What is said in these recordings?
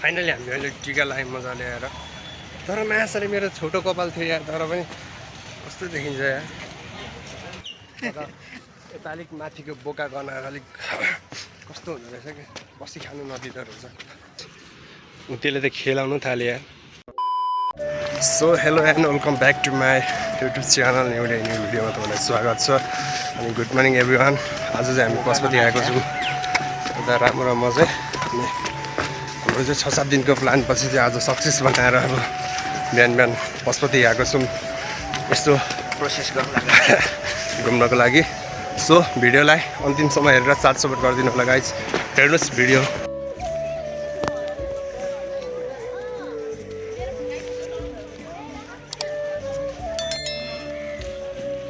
Finally हामी अहिले टिका लगायौँ मजाले आएर। तर मासले मेरो छोटो कपाल थियो यार, तर पनि कस्तो देखिन्छ यार। यता अलिक माथिको बोका गनाएर अलिक कस्तो हुँदो रहेछ कि बसी खानु नदिँदो रहेछ। त्यसले त खेलाउनु थाल्यो यार। So hello and welcome back to my YouTube channel. एउटा न्यू भिडियोमा तपाईँलाई स्वागत छ अनि गुड मर्निङ एभ्रिवान। आज चाहिँ हामी पशुपति आएको छौँ यता राम्रो मजा। अनि हाम्रो चाहिँ 6-7 दिनको प्लान पछि चाहिँ आज सक्सेस बनाएर अब बिहान बिहान पशुपति आएको छौँ यस्तो प्रोसेस गर्नु घुम्नको लागि। सो भिडियोलाई अन्तिमसम्म हेरेर साथ सपोर्ट गरिदिनु होला गाइज। हेर्नुहोस् भिडियो।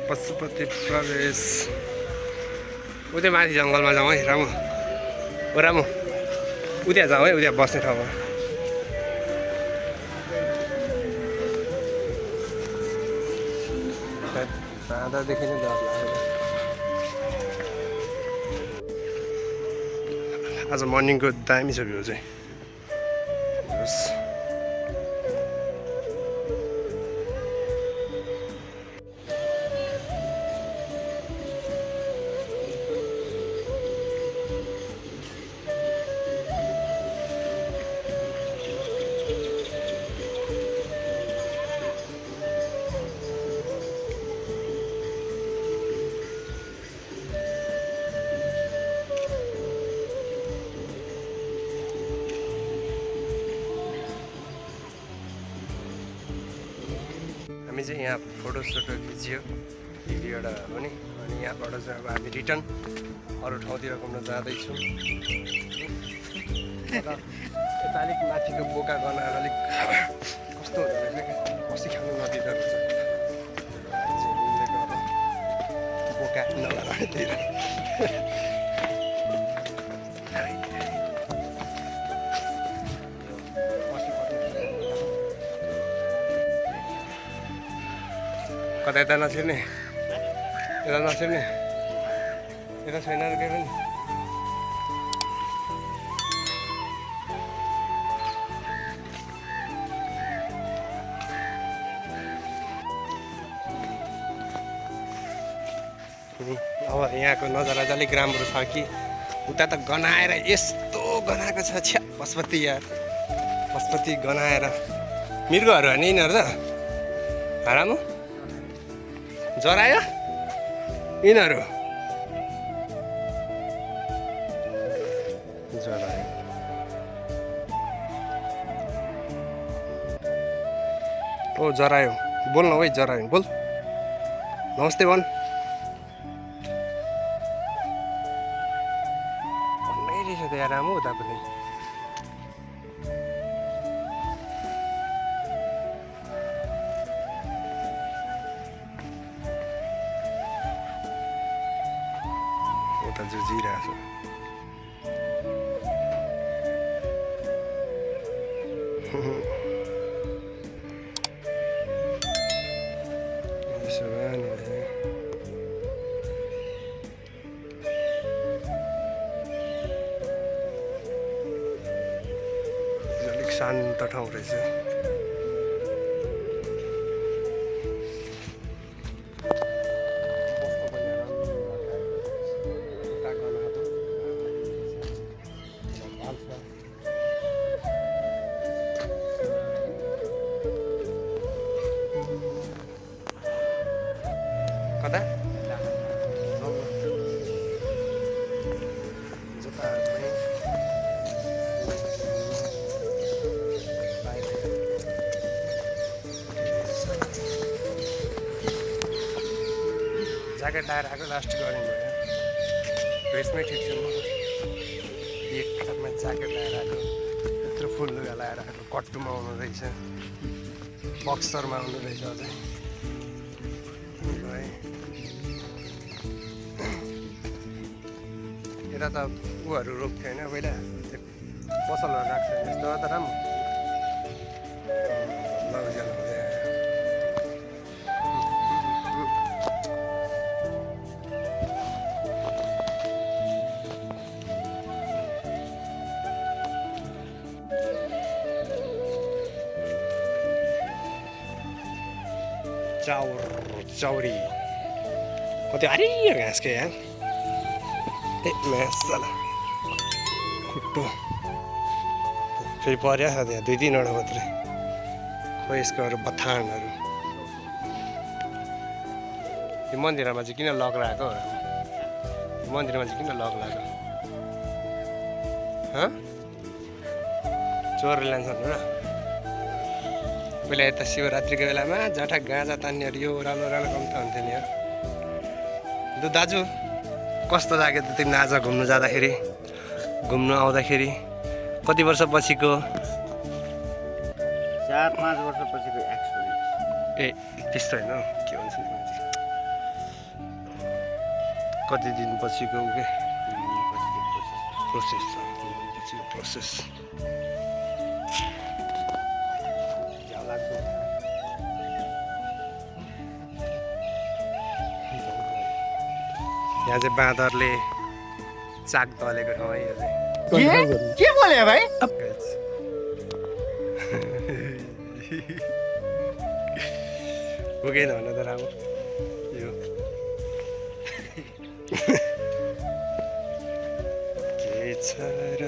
पशुपति प्रवेश उतै माथि जङ्गलमा जाउँ है रामु। ओ रामु उता जाउँ है, उता बस्ने ठाउँमा। जाँदादेखि नै डर लाग्यो। आज मर्निङको दामी छ भ्यू चाहिँ। हामी चाहिँ यहाँ फोटोसोटो खिच्यो एक दुईवटा पनि। अनि यहाँबाट चाहिँ अब हामी रिटर्न अरू ठाउँतिर घुम्न जाँदैछौँ। यता अलिक माथिको बोका गनाएर अलिक कस्तो हुँदो रहेछ कि बसी खानु नदिँदो रहेछ। बोका नगनातिर कता यता नछिर्ने, यता नछिर्ने, यता छैन र केही पनि। अब यहाँको नजारा चाहिँ अलिक राम्रो छ कि उता त गनाएर यस्तो गनाएको छ। छ्या पशुपति यार, पशुपति गनाएर मृगहरू हो नि यिनीहरू त। हरामु जरायो यिनीहरू, जरायो। ओ जरायो, बोल न है जरायो, बोल नमस्ते भन। भन्नै रहेछ त यार रामु उता पनि। उता जुझिरहेको छ। अलिक शान्त ठाउँ रहेछ। कता ज्याकेट लगाएर आएको लास्ट गऱ्यौँ भयो। ड्रेसमै ठिक छु म। एक खालमा ज्याकेट लगाएर आएको, यत्रो फुल लुगा लगाएर आएको। कट्टुमा आउनु रहेछ, बक्सरमा आउनु रहेछ अझै। यता त ऊहरू रोप्थ्यो होइन पहिला, पसलहरू राख्छ यस्तो त राम्रो। चौरी कति हरियो घाँस के यार ए मासला खुट्टो फेरि पर्यो छ त्यहाँ 2-3 वटा मात्रै खोइ यसको अरू बथानहरू यो मन्दिरमा चाहिँ किन लक लगाएको मन्दिरमा चाहिँ किन लक लगाएको चोरले लान्छन् र पहिला यता शिवरात्रिको बेलामा जटा गाँजा तान्नेहरू यो ओह्रालो ओह्रालो कम्ती हुन्थ्यो नि लु दाजु कस्तो लाग्यो त तिमी आज घुम्नु जाँदाखेरि घुम्नु आउँदाखेरि कति वर्ष पछिको 4-5 वर्ष पछिको एक्सपिरियन्स ए त्यस्तो होइन के भन्छ नि कति दिन पछिको के प्रोसेस यहाँ चाहिँ बाँदरले चाक दलेको ठाउँ है यो चाहिँ के बोले भाइ पुगेन भन्न त राम्रो यो के छ र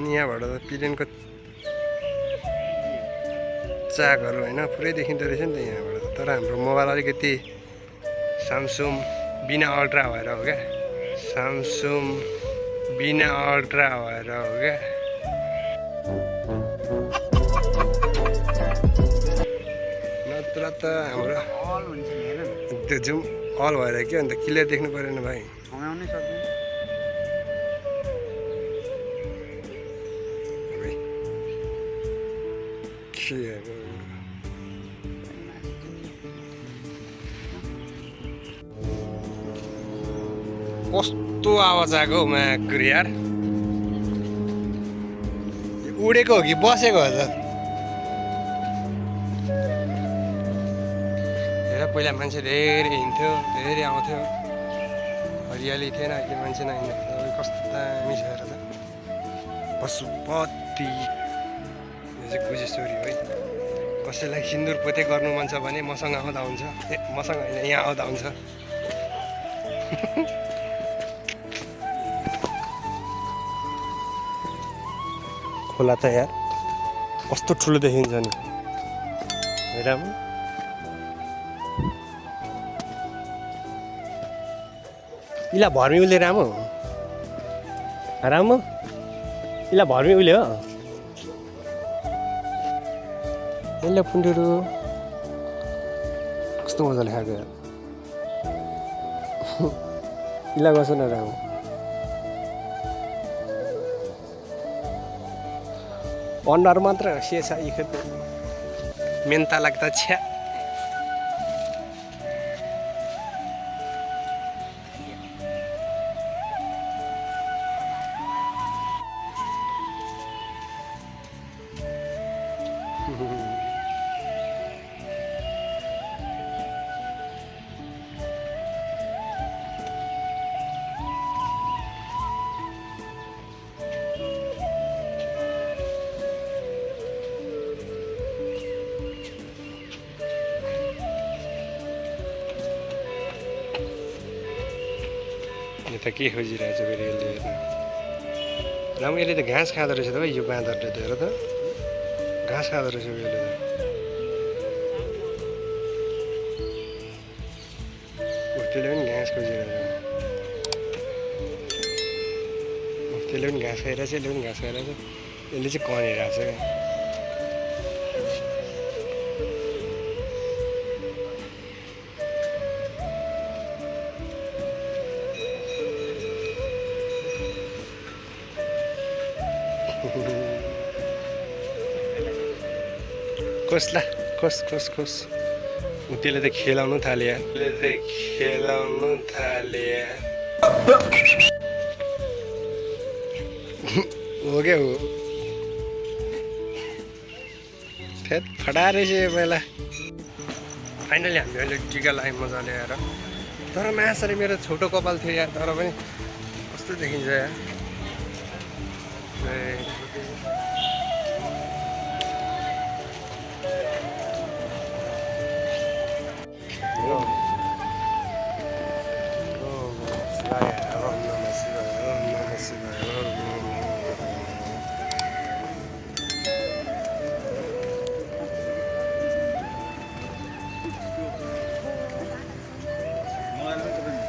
अनि यहाँबाट त प्लेनको चाकहरू होइन पुरै देखिँदो रहेछ नि त यहाँबाट तर हाम्रो मोबाइल अलिकति स्यामसङ बिना अल्ट्रा भएर हो क्या स्यामसङ बिना अल्ट्रा भएर हो क्या नत्र त हाम्रो अल हुन्छ नि हैन त्यो जुम अल भएर के अन्त क्लियर देख्नु परेन भाइ घुमाउनै सक्दैन कस्तो आवाज आएको हौ माकुर यार उडेको हो कि बसेको हो त हेर पहिला मान्छे धेरै हिँड्थ्यो धेरै आउँथ्यो हरियाली थिएन अहिले मान्छे नहिँड्ने कस्तो दामी छ हेर त पशुपति यो चाहिँ गुजेश्वरी है कसैलाई सिन्दुर पोते गर्नु मन छ भने मसँग आउँदा हुन्छ ए मसँग होइन यहाँ आउँदा हुन्छ खोला त यार कस्तो ठुलो देखिन्छ नि राम इला भर्मी उसले रामो इला भर्मी उसले हो यसले पुन्डुरु कस्तो मजाले खाएको यार इला गर्छ न राम अनुहार मात्र हँसिएछ इखेत मेन्ता लाग्दा छ्या त के खोजिरहेछ फेरि यसले हेर्नु राम यसले त घाँस खाँदो रहेछ त भाइ यो बाँदरले त हेर त घाँस खाँदो रहेछ यसले त त्यसले पनि घाँस खोजिरहेछ त्यसले पनि घाँस खाइरहेछ यसले पनि घाँस खाइरहेछ यसले चाहिँ कनिरहेछ क्या खोस्ला खोस खोस खोस त्यसले त खेलाउनु थाल्यो हो क्या हो फेद फटा रहेछ यो पहिला फाइनली हामी अहिले टिका लगायौँ मजाले आएर तर मासरी मेरो छोटो कपाल थियो यार तर पनि कस्तो देखिन्छ यार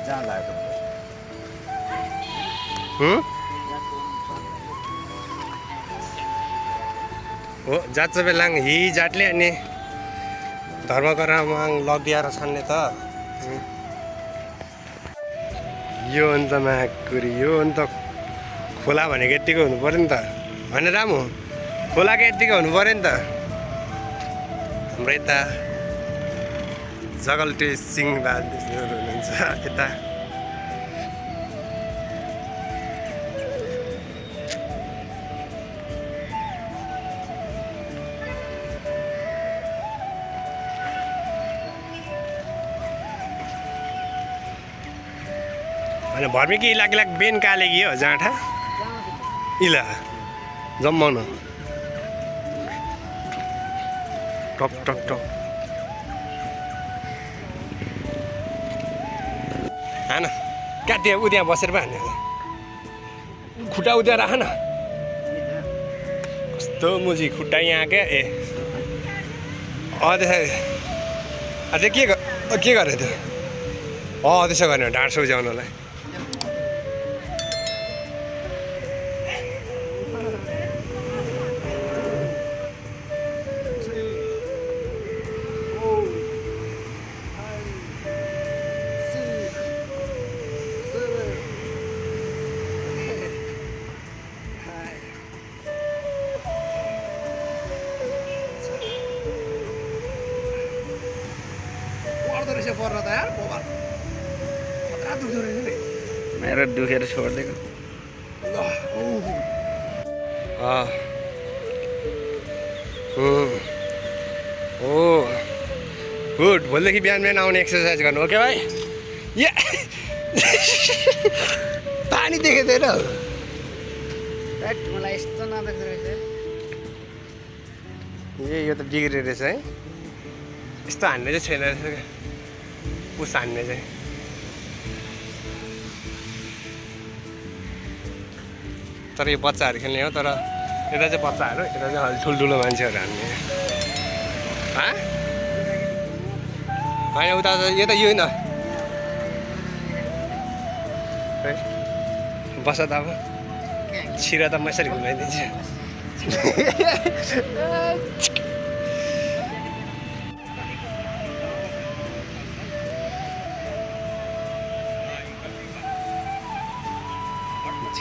जहाँ लाग्यो हो जात बेलाङ हि जातले अनि धर्मकरामाङ लगिदिएर छन्ने त यो अन्त माकुरी यो अन्त खोला भनेको यत्तिको हुनु पऱ्यो नि त होइन रामु खोलाको यत्तिको हुनु पऱ्यो नि त हाम्रो यता जगल्टे सिंह बाजुहरू हुनुहुन्छ यता होइन भर्मिकी इलाक बेन कालेगी हो जाँठा इला जम्माउन टक टक टक हान क्या त्यहाँ त्यहाँ बसेर पो हान्ने खुट्टा उद्या राख न कस्तो मुजी खुट्टा यहाँ क्या ए त्यसो के गरे त्यो त्यसो गर्ने ढाँड सुझाउनलाई पर्न त यार मोबाइल खतरा दुख्दो रहेछ नि मेरो दुखेर छोडिदिएको गुड भोलिदेखि बिहान बिहान आउने एक्सर्साइज गर्नु ओके भाइ ए पानी देखेदैन मलाई यस्तो नदेख्दो रहेछ यो त बिग्रे रहेछ है यस्तो हान्ने चाहिँ छैन रहेछ क्या पुस हान्ने चाहिँ तर यो बच्चाहरू खेल्ने हो तर यता चाहिँ बच्चाहरू यता चाहिँ अलि ठुल्ठुलो मान्छेहरू हान्ने होइन उता यो त यो न बस त अब छिरा त म यसरी घुमाइदिन्छु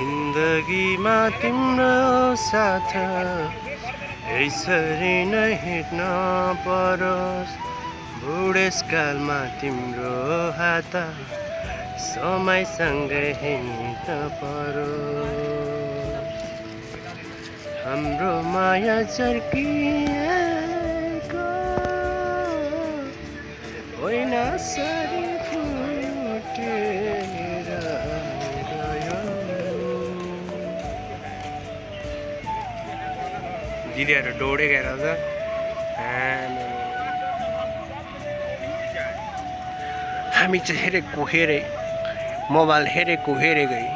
जिन्दगीमा तिम्रो साथ यसरी नै हिँड्न परोस् बुढेसकालमा तिम्रो हात समयसँगै हिँड्न परोस् हाम्रो माया चर्किएको होइन सरी फुटेर दिदीहरू दौडे गएर छ हामी चाहिँ हेरेको हेरे मोबाइल हेरेको हेरेकै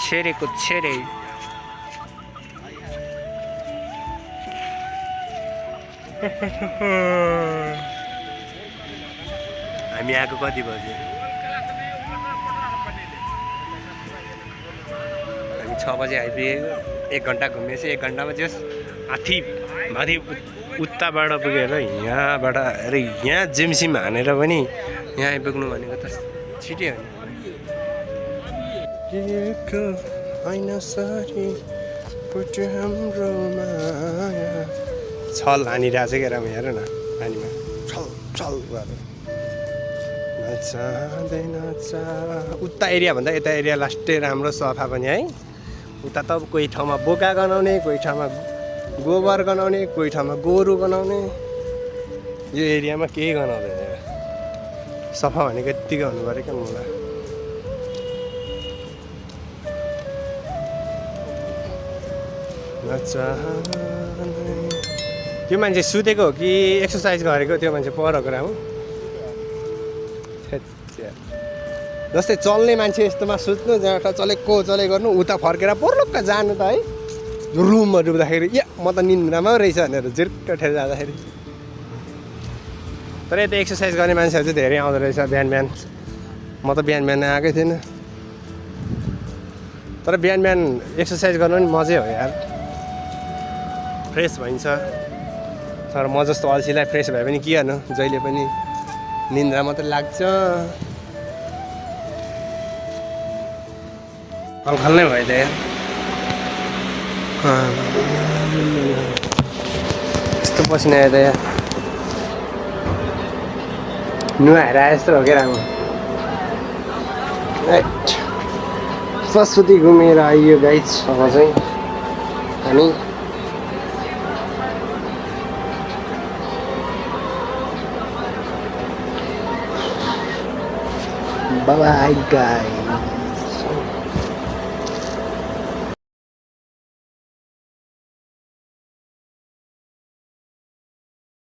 छेरेको छेरे हामी आएको कति बजे हामी 6 बजे आइपुगेको 1 घन्टा घुमेपछि 1 घन्टामा चाहिँ माथि उत्ताबाट पुगेर यहाँबाट अरे यहाँ जिमसिम हानेर पनि यहाँ आइपुग्नु भनेको त छिटै होइन हाम्रो माया छल हानिरहेको छ क्या राम हेर न पानीमा छल छल भएर उता एरिया भन्दा यता एरिया लास्टै राम्रो सफा पनि है उता त कोही ठाउँमा बोका गनाउने कोही ठाउँमा गोबर गनाउने कोही ठाउँमा गोरु गनाउने यो एरियामा केही गनाउँदैन सफा भनेको यत्तिकै हुनु पऱ्यो क्या मलाई त्यो मान्छे सुतेको हो कि एक्सर्साइज गरेको त्यो मान्छे पर कुरा हो जस्तै चल्ने मान्छे यस्तोमा सुत्नु जहाँ चलेको चले गर्नु उता फर्केर पोर्लुक्क जानु त है रुममा डुब्दाखेरि या म त निन्द्रामा रहेछ भनेर झिर्क उठेर जाँदाखेरि तर यता एक्सर्साइज गर्ने मान्छेहरू चाहिँ धेरै आउँदो रहेछ बिहान बिहान म त बिहान बिहान आएकै थिइनँ तर बिहान बिहान एक्सर्साइज गर्नु पनि मजै हो यार फ्रेस भइन्छ तर म जस्तो अल्छीलाई फ्रेस भए पनि के गर्नु जहिले पनि निन्द्रा मात्रै लाग्छ अल्खल नै भयो त यार यस्तो पसिना आयो त यार नुहाएर आए जस्तो हो क्या राम्रो सरस्वती घुमेर आइयो गाइज अब चाहिँ हामी बाबा गाइज